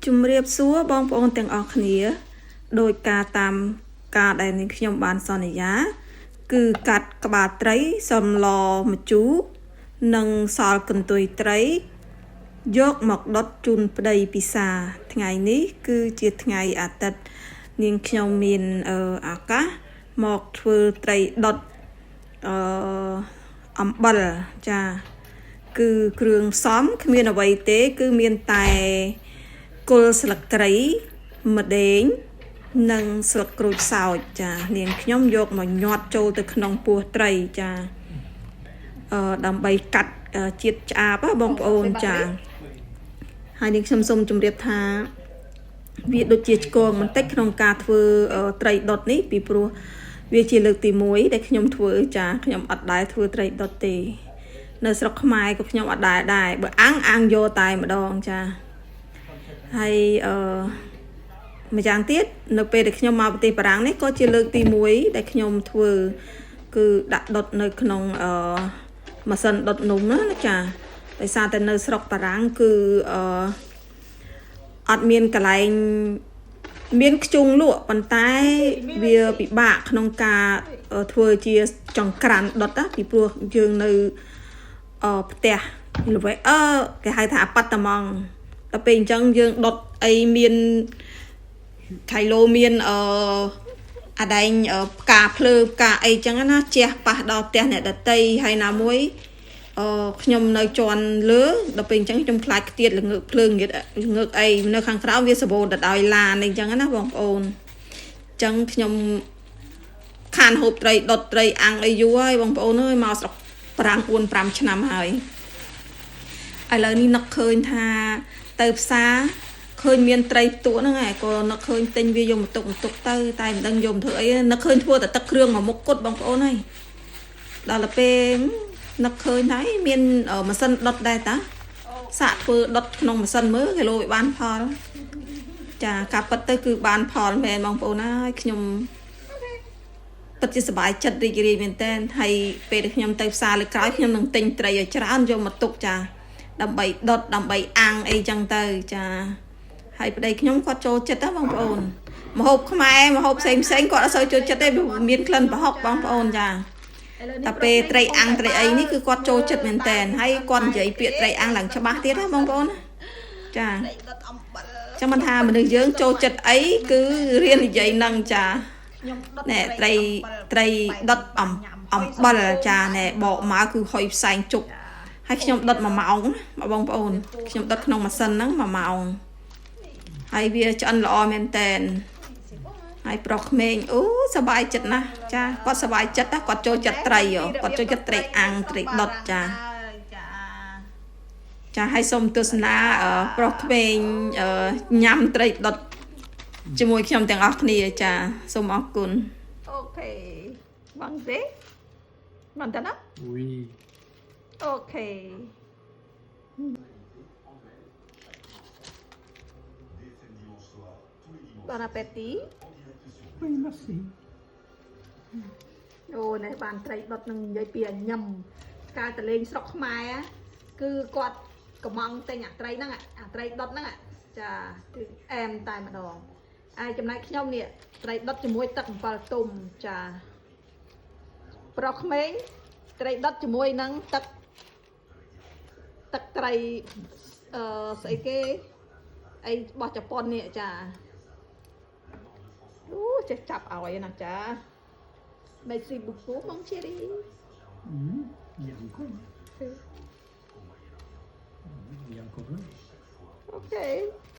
ជំរាបសួរបងប្អូនទាំងអស់គ្នាដោយការតាមការដែលនាងខ្ញុំបានសន្យា គឺកាត់ក្បាលត្រីសម្លម្ជូរនិងសល់កន្ទុយត្រី យកមកដុតជូនប្តីពិសាថ្ងៃនេះគឺជាថ្ងៃអាទិត្យនាងខ្ញុំមានឱកាសមកធ្វើត្រីដុតអឺអំបិលចាគឺគ្រឿងផ្សំគ្មានអ្វីទេ គឺមានតែគល់ស្លឹកគ្រៃម្ដេង និងស្លឹកក្រូចសើចចានាងខ្ញុំយកមកញាត់ចូលទៅក្នុងពោះត្រីចាដើម្បីកាត់ជាតិឆ្អាបបងប្អូនចាហើយនាងខ្ញុំសូមជម្រាបថាវាដូចជាឆ្គងបន្តិចក្នុងការធ្វើត្រីដុតនេះពីព្រោះវាជាលើកទី1ដែលខ្ញុំធ្វើចាខ្ញុំអត់ដែលធ្វើត្រីដុតទេ នៅស្រុកខ្មែរក៏ខ្ញុំអត់ដែលដែរបើអាំងអាំងយកតែម្ដងចាហើយអឺម្យ៉ាងទៀតនៅពេលដែលខ្ញុំមកប្រទេសបារាំងនេះក៏ជាលើកទី1ដែលខ្ញុំធ្វើគឺដាក់ដុតនៅក្នុងអឺម៉ាស៊ីនដុតនំណាចាដោយសារតែនៅស្រុកបារាំងគឺអឺអត់មានកន្លែងមានខ្ជុងលក់ប៉ុន្តែវាពិបាកក្នុងការធ្វើជាចង្ក្រានដុតណាពីព្រោះយើងនៅអឺផ្ទះល្វែអឺគេហៅថាអាប៉ាតម៉ង់ដល់ពេលអញ្ចឹងយើងដុតអីមានខៃឡូមានអឺអាដែងផ្កាភ្លើផ្កាអីចឹងណាជះប៉ះដល់ផ្ទះអ្នកដតីហើយណាមួយអឺខ្ញុំនៅជាន់លើដល់ពេលអញ្ចឹងខ្ញុំខ្លាចខ្ទាតល្ងើកភ្លើងងៀតល្ងើកអីនៅខាងក្រោមវាសបោទៅដោយឡានអីចឹងណាបងប្អូនអញ្ចឹងខ្ញុំខានហូបត្រីដុតត្រីអាំងអីយូរហើយបងប្អូនអើយមកស្រុកប្រាំង4 5ឆ្នាំហើយឥឡូវនេះនឹកឃើញថាទៅផ្សារឃើញមានត្រីផ្ទក់ហ្នឹងឯងក៏នឹកឃើញទិញវាយកមកទុកមកទុកទៅតែមិនដឹងយកមកធ្វើអីនឹកឃើញធ្វើតែទឹកគ្រឿងមួយមុខគត់បងប្អូនហើយដល់ទៅពេលនឹកឃើញហើយមានម៉ាស៊ីនដុតដែរតាសាកធ្វើដុតក្នុងម៉ាស៊ីនមើលគីឡូវាបានផលចាការពិតទៅគឺបានផលមែនបងប្អូនហើយខ្ញុំពិតជាសប្បាយចិត្តរីករាយមែនតើហើយពេលដែលខ្ញុំទៅផ្សារលើក្រោយខ្ញុំនឹងទិញត្រីឲ្យច្រើនយកមកទុកចាដើម្បីដុតដើម្បីអាំងអីចឹងទៅចាហើយប្តីខ្ញុំគាត់ចូលចិត្តណាបងប្អូនម្ហូបខ្មែរម្ហូបផ្សេងផ្សេងគាត់អត់សូវចូលចិត្តទេមានក្លិនប្រហុកបងប្អូនចាតែពេលត្រីអាំងត្រីអីនេះគឺគាត់ចូលចិត្តមែនតើហើយគាត់និយាយពាក្យត្រីអាំងឡើងច្បាស់ទៀតណាបងប្អូនណាចាចាំមិនថាមនុស្សយើងចូលចិត្តអីគឺរៀននិយាយនឹងចាណែត្រីត្រីដុតអំអំបិលចាណែបកមកគឺហុយផ្សែងជុកហើយខ្ញុំដុត1ម៉ោងបងប្អូនខ្ញុំដុតក្នុងម៉ាស៊ីនហ្នឹង1ម៉ោងហើយវាឆ្អិនល្អមែនតែនហើយប្រុសក្មេងអូសប្បាយចិត្តណាស់ចាគាត់សប្បាយចិត្តណាគាត់ចូលចិត្តត្រីគាត់ចូលចិត្តត្រីអាំងត្រីដុតចាចាឲ្យសូមទស្សនាប្រុសក្មេងញ៉ាំត្រីដុតជាមួយខ្ញុំទាំងអស់គ្នាចាសូមអរគុណ OK បងទេ Maintenant? Oui. OK. Bon appétit. Oui, merci. អូនេះបានត្រីដុតនឹងនិយាយពីអាញឹមកាលតលេងស្រុកខ្មែរគឺគាត់កំងទិញអាត្រីហ្នឹងអាត្រីដុតហ្នឹងចាគឺអែមតែម្ដងហើយចំណែកខ្ញុំនេះត្រីដុតជាមួយទឹកអំពិលទុំចាប្រុសក្មេងត្រីដុតជាមួយនឹងទឹកទឹកត្រីអឺស្អីគេអីរបស់ជប៉ុននេះចាអូចេះចាប់ឲ្យណាចា Merci beaucoup, mon chéri. Il y a encore. Il y a encore un. OK.